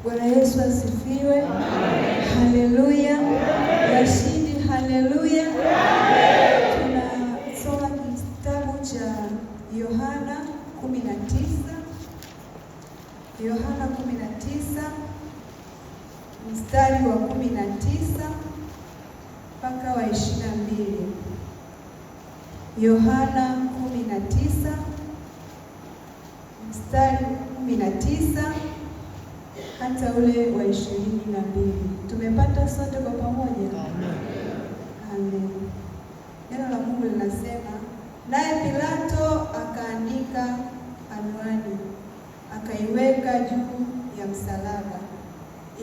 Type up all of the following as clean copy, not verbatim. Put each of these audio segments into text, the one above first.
Bwana Yesu asifiwe. Haleluya. Washindi, haleluya. Tunasoma kitabu cha Yohana 19. Yohana 19 mstari wa 19 mpaka wa 22. Yohana 19 mstari 19 hata ule wa 22. Tumepata sote kwa pamoja? Amen. Amen. Neno la Mungu linasema, naye Pilato akaandika anwani, akaiweka juu ya msalaba.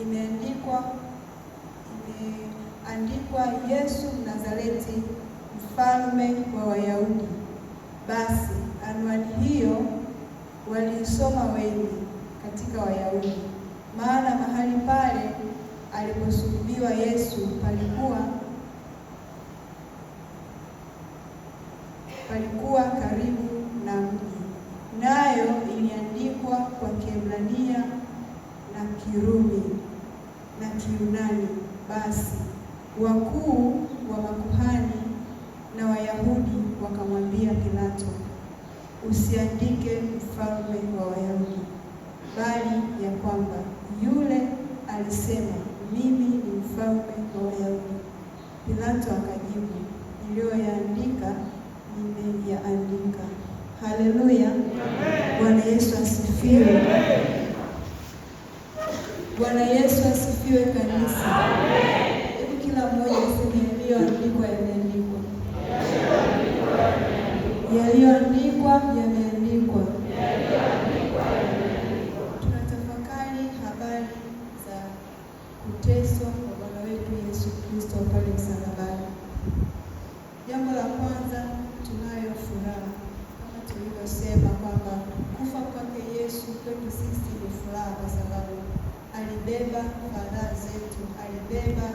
Imeandikwa Yesu Mnazareti, mfalme wa Wayahudi. Basi anwani hiyo waliisoma wengi katika Wayahudi, maana mahali pale aliposulubiwa Yesu palikuwa karibu na mji, nayo iliandikwa kwa Kiebrania na Kirumi na Kiyunani. Basi wakuu wa makuhani na Wayahudi wakamwambia Pilato, usiandike mfalme wa Wayahudi, bali ya kwamba yule alisema, mimi ni mfalme wa Wayahudi. Pilato akajibu, niliyoyaandika nimeyaandika. Haleluya. Bwana Yesu asifiwe. Bwana Yesu asifiwe kanisa. Hebu kila mmoja aseme yaliyoandikwa yameandikwa. Yaliyoandikwa yameandikwa. Tunatafakari habari za kuteswa kwa Bwana wetu Yesu Kristo pale msalabani. Jambo la kwanza, tunayo furaha kama tulivyosema kwamba kufa kwake Yesu kwetu sisi ni furaha, kwa sababu alibeba fadhaa zetu, alibeba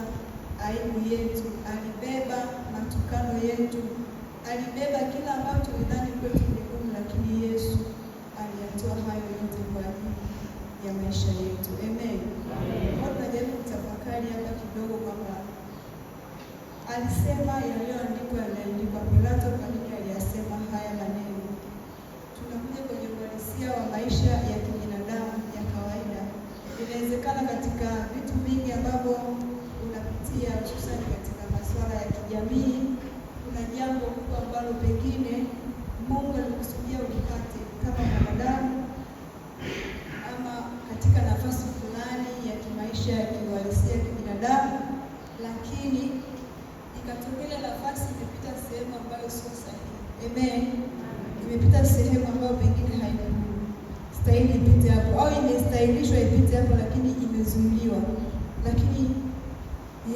aibu yetu, alibeba matukano yetu, alibeba kila ambacho tulidhani kwetu ni gumu, lakini Yesu aliyatoa hayo yote kwa ajili ya maisha yetu. Amen. Kwa tunajaribu kutafakari hapa kidogo kwamba alisema yaliyoandikwa yameandikwa. Pilato kwa nini aliyasema haya maneno? Tunakuja kwenye uhalisia wa maisha ya kibinadamu ya kawaida. Inawezekana katika vitu vingi ambavyo unapitia, hususan katika masuala ya kijamii, kuna jambo kubwa ambalo pengine Mungu alikusudia ulipate kama mwanadamu ama katika nafasi fulani ya kimaisha ya kiuhalisia ya kibinadamu, lakini ikatokea nafasi imepita sehemu ambayo sio sahihi. Amen. Imepita sehemu ambayo pengine haikustahili ipite hapo, au imestahilishwa ipite hapo, lakini imezuiliwa. Lakini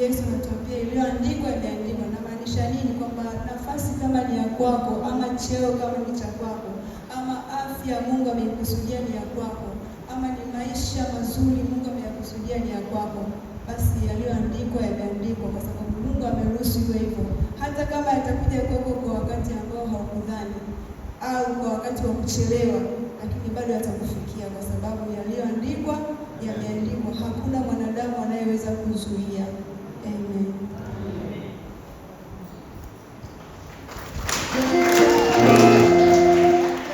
Yesu anatuambia iliyoandikwa imeandikwa. Namaanisha nini? Kwamba nafasi kama ni ya kwako, ama cheo kama ni cha kwako, ama afya Mungu ameikusudia ni ya kwako, ama ni maisha mazuri Mungu ameyakusudia ni ya kwako, basi yaliyoandikwa yameandikwa, kwa sababu Mungu ameruhusu iwe hivyo. Hata kama yatakuja kwako kwa wakati ambao haukudhani au kwa wakati wa kuchelewa, lakini bado yatakufikia, kwa sababu yaliyoandikwa yameandikwa. Hakuna mwanadamu anayeweza kuzuia. Amen.